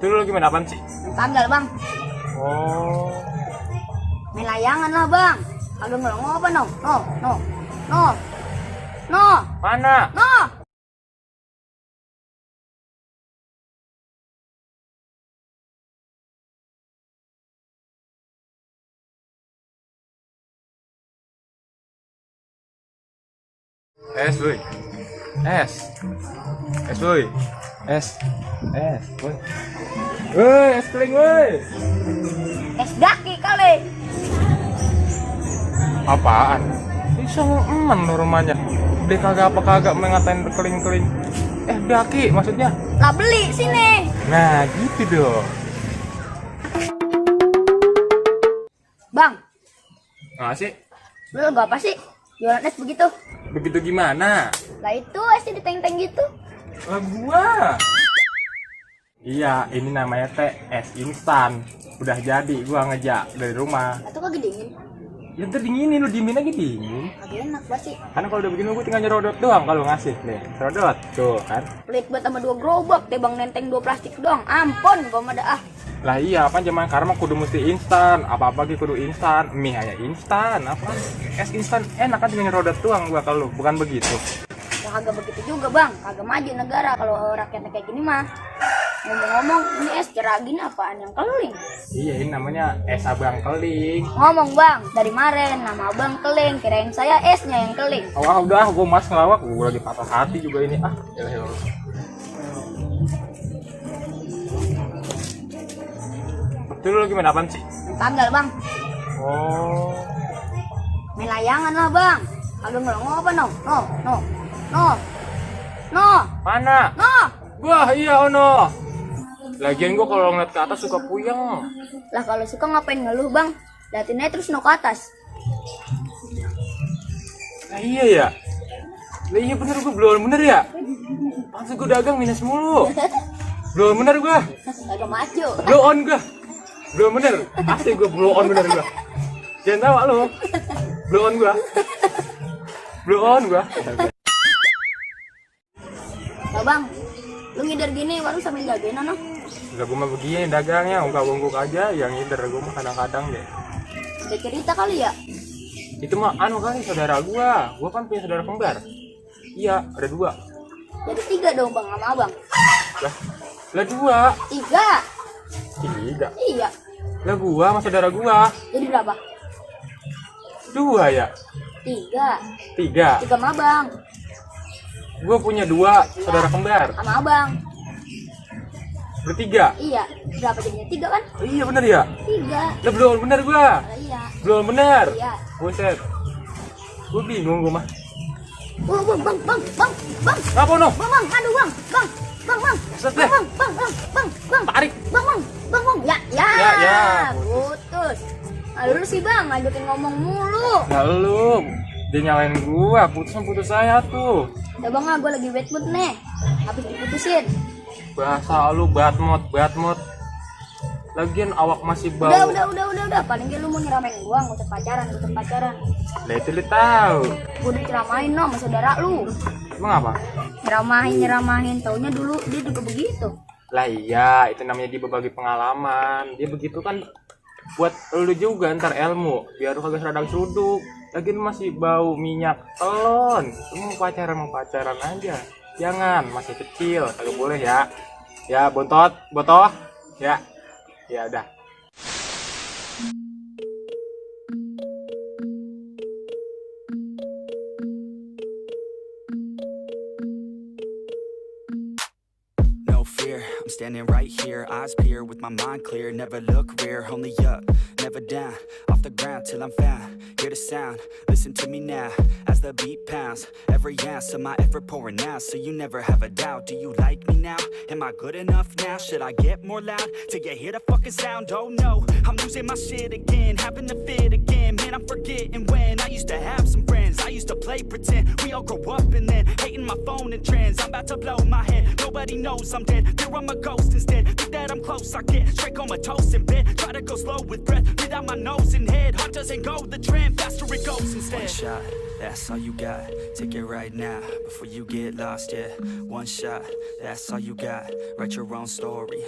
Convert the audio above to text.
Itu lu gimana, apaan sih? Tanggal bang, Oh, main layangan lah bang. Kagak ngelongo apa no? No. mana? Es, boy. Boy. Boy. Woi, es kering, woi. Es daki kali. Apaan? Bisa eman lo rumahnya. Dia kagak apa kagak mengatain keling-keling. Daki maksudnya. Lah beli sini. Nah, gitu dong. Bang, Ngasih. lu gak apa sih? Jualan es begitu. Begitu gimana? Lah itu esnya di tank-tank gitu. Lah gua. Iya, ini namanya teh es instan. Udah jadi gua ngejak dari rumah. Atau kagak dingin? Ya ntar dinginin, lu diemin aja dingin. Kagak enak banget sih. Karena kalau udah begini gua tinggal nyerodot doang kalau ngasih nih. Serodot tuh kan. Pelit buat sama 2 gerobak, teh bang nenteng 2 plastik doang. Ampun, gua mah dah ah. Lah iya, apa zaman sekarang mah kudu mesti instan. Apa-apa gitu kudu instan. Mie aja instan, apa? Es instan enak kan tinggal nyerodot doang gua kalau bukan begitu. Ya kagak begitu juga bang, kagak maju negara kalau rakyatnya kayak gini mah. Ngomong-ngomong, ini es kira gini apaan yang keling? Iya, ini namanya es abang keling. Ngomong bang, dari kemarin nama abang keling, kirain saya esnya yang keling. Wah udah, gua mas ngelawak, gua lagi patah hati juga ini. Yalah. Betul lu gimana, apaan sih? Tanggal bang, Oh, main layangan lah bang. Kagak ngelongo apa no? mana? Wah iya ono. Lagian gua kalau ngeliat ke atas suka puyeng. Lah kalau suka ngapain ngeluh bang? Liatin aja terus no ke atas. Nah iya ya. Lah iya bener, gua belum bener ya. Pantes gua dagang minus mulu. Belum bener gua. Kagak maju. Blow on gua. Belum bener. Pasti gua blow on bener gua. Jangan tawa lu. Blow on gua. Blow on gua. Lah bang, lu ngider gini baru sambil jagain no? Udah gua mah begini dagangnya, ungkap-ungkuk aja yang ngider gua mah kadang-kadang deh. Ada cerita kali ya? Itu mah anu kali saudara gua kan punya saudara kembar. Iya, ada 2. Jadi 3 dong bang sama abang. Lah 2. 3? 3. Iya. Lah gua sama saudara gua. Jadi berapa? 2 ya? 3. 3. 3 sama abang. Gua punya 2 saudara kembar. Sama abang. Bertiga. Iya. Berapa jadinya? 3 kan? Iya bener ya? 3. Lah belum bener gua. Iya. Belum bener. Iya. Buset. Gua bingung gua mah. Bang. Apa no? Bang, aduh bang. Set deh. Bang. Tarik. Bang. Ya. Ya. Putus. Lalu sih bang, ngajakin ngomong mulu. Lah lu. Dia nyalain gua, putus saya tuh. Ya bang, gue lagi bad mood nih. Habis diputusin. Bahasa lu bad mood. Lagian awak masih bau. Udah. Paling dia lu mau nyeramain gua, nggak usah pacaran. Lah itu lu tahu. Gua udah ceramain no sama saudara lu. Emang apa? Nyeramahin. Taunya dulu dia juga begitu. Lah iya, itu namanya dia berbagi pengalaman. Dia begitu kan buat lu juga ntar ilmu, biar lu kagak seradang seruduk. Lagian masih bau minyak telon. Lu mau pacaran aja. Jangan, masih kecil, kagak boleh ya. Ya, botoh. Ya udah. No fear, I'm standing right here, eyes peer with my mind clear, never look rear, only up, never down, off the ground till I'm found, hear the sound, listen to me now, as the beat pounds, every ounce of my effort pouring out, so you never have a doubt, do you like me now, am I good enough now, should I get more loud, till you hear the fucking sound, oh no, I'm losing my shit again, having to fit again, man I'm forgetting when, I used to have some friends, I used to play pretend, we all grow up and then, hating my phone and trends, I'm about to blow my head, nobody knows I'm dead, fear I'm a ghost instead, think that I'm close, I get straight comatose in bed, try to go slow with breath, breathe out my nose and head, heart doesn't go the trend, faster it goes instead. One shot, that's all you got, take it right now, before you get lost, yeah, one shot, that's all you got, write your own story.